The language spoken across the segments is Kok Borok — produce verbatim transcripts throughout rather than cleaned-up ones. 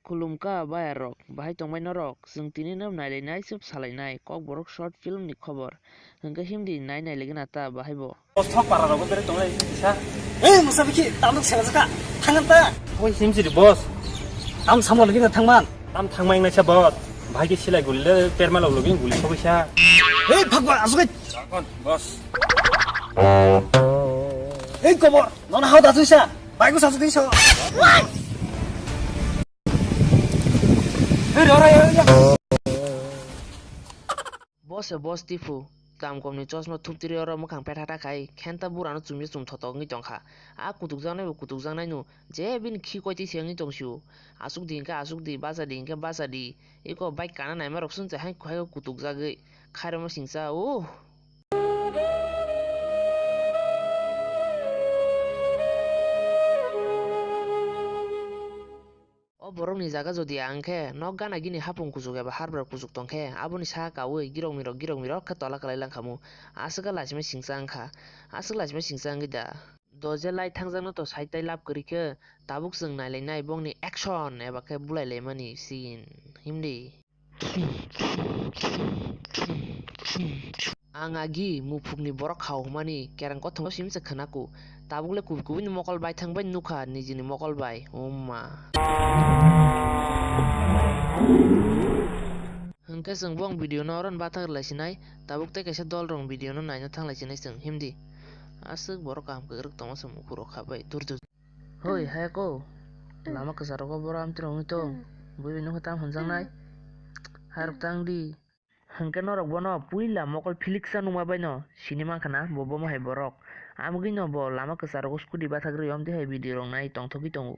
Khulumkha bayarok, bahai tongbai norok? Chwng tini no nailainai swp salainai Kokborok short film ni khobor. Hwnkhe himdi nai nailaigwna ta bahai bo. Boss thok para rogo bere tonglai sa. Ei musa bikhi tamdok sela jaka. Thangan ta. Oi himsiri boss. Tam samo lagi na thangman. Tam thangma ingnai sa boss. Bahai ke silai guli le perma lo logi guli sobai sa. Ei phagwa asuk. Boss. Ei Kobor, nono hao da tuisa. Baigo sa tuisa. Hey, ora, ora, ora. Boss e boss tipu, kam kom ni chosma thuptiri oro mwkhang petha ta khai, khenta burano chumya chum thotok wngwi tongkha. A kutukjaknai bo kutukjaknai no, je bini khi koitwi se wngwi tongsio. Asuk di hinkhe asuk di, bacha di hinkhe bacha di. Eko bike kana naima rok swnchai hai kuhai kutukjagwi, khairokma singcha o. O borokni jaga jodi ang khe nok gana gini hapung kuchuk eba harbra kuchuk tong khe, aboni sak kaui girok mirok girok mirok khe tola kwlai lang khamu. Aswk khe lachimai singcha wng kha. Aswk lachimai singcha wngwi da. Doje lai thangjakno to side tai lab kwrwi khe, tabuk chwng nailainai bongni action eba khe bulai laimani scene. Himdi. Ang agi muphukni borok khao hwnmani kereng kothoma simi se khwnaku. Tabukle kubui kubui ni mokol bai thang bai nukha nijini mokol bai. Umma. Hwnkhe chwng bo ang video no oro bathak rwlai sinai. Tabuk tei kaisa dol rong video no naina thang lai sinai chwng himdi. Aswk borok kaham kwrwk tongma se muphuro kha bai dur dur. Hoi, hai ko. Lama kwcharo go boro amtwrwng wngwi tong. Bui bai nokha tam hwnjaknai. Hai rok tang di. Hwnkhe norok bono puila mokol philiksa nukma bai no sini mankha na bo bomo hai borok. Amgwi no bo lama kwcharo go scooty bathak rwi omtwi hai video rok nai tongthogwi tongo.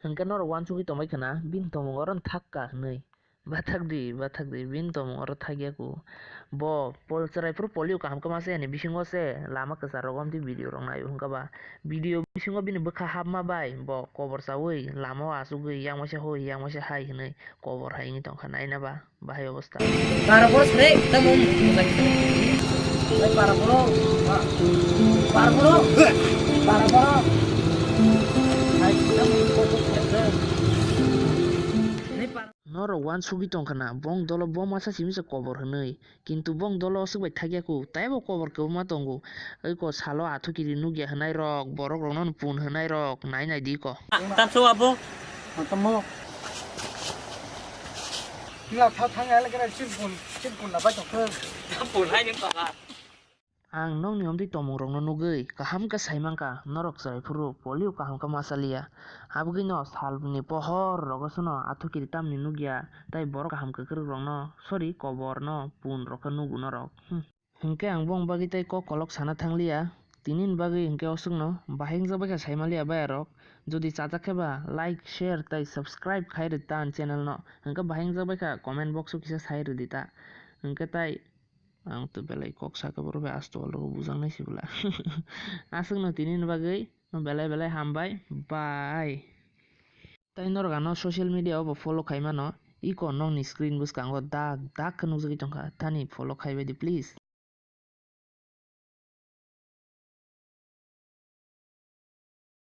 Hwnkhe norok uansugwi tongbai khwna, bini tongmung oro thak ka hwnwi. Bathak di, bathak di, bini tongmung oro thakya ku. Bo pol-, chwrai phuru polio kaham khe masa yani bisingo se lama kwcharo gom di video rok naio hwnkha ba. Video bisingo bini bwkha hapma bai bo kobor chaui lama o achugwi yang masa hoi, yang masa hai hwnwi kobor hai wngwi tongkha naina ba. Bahai obostha. Para borok sre, tamo mujak. Para borok, para borok, para borok. Norok uansugwi tongkha na, bong dolo bo masa simi se kobor hwnwi, kintu bong dolo aswk bai thakya ku, taibo kobor kwbangma tongo. Oi ko salo athukiri nukya hwnai rok, borok rokno pun hwnai rok, nai nai di ko. Tamso abo. Tamo. Tila tha thang ele kere chirpun, chirpun na bai tokhe. Chirpun hai ni paka. Ang nokni omtwi tongmung rokno nugwi kaham khe sai mankha, norok chwrai phuru polio kaham khe masa liya. Abogwino salni pohor rogo sono athukiri tamni nukya, tei borok kaham kwkrwk rokno, sorry, kobor no pun rok khe nugo norok. Hmm. Hwnkhe ang bong bagwi tei kok kolok sana thangliya. Tinini bagwi hwnkhe oswkno bahai wngjak baikha saimaliya bayarok. Jodi chajak khe ba like, share tei subscribe khai rwdi ta ani channel no. Hwnkhe bahai wngjak baikha comment box o kisa sai rwdi ta. Hwnkhe tai ang to belai kok sakhe borok bai asto olo bujaknai se bwla. Aswkno tinini bagwi belai belai hambai. Bye. Tei norok ano social media o bo follow khai mano, iko nokni screen bwskango dak dak khe nukjagwi tongkha, thani follow khai bai di please.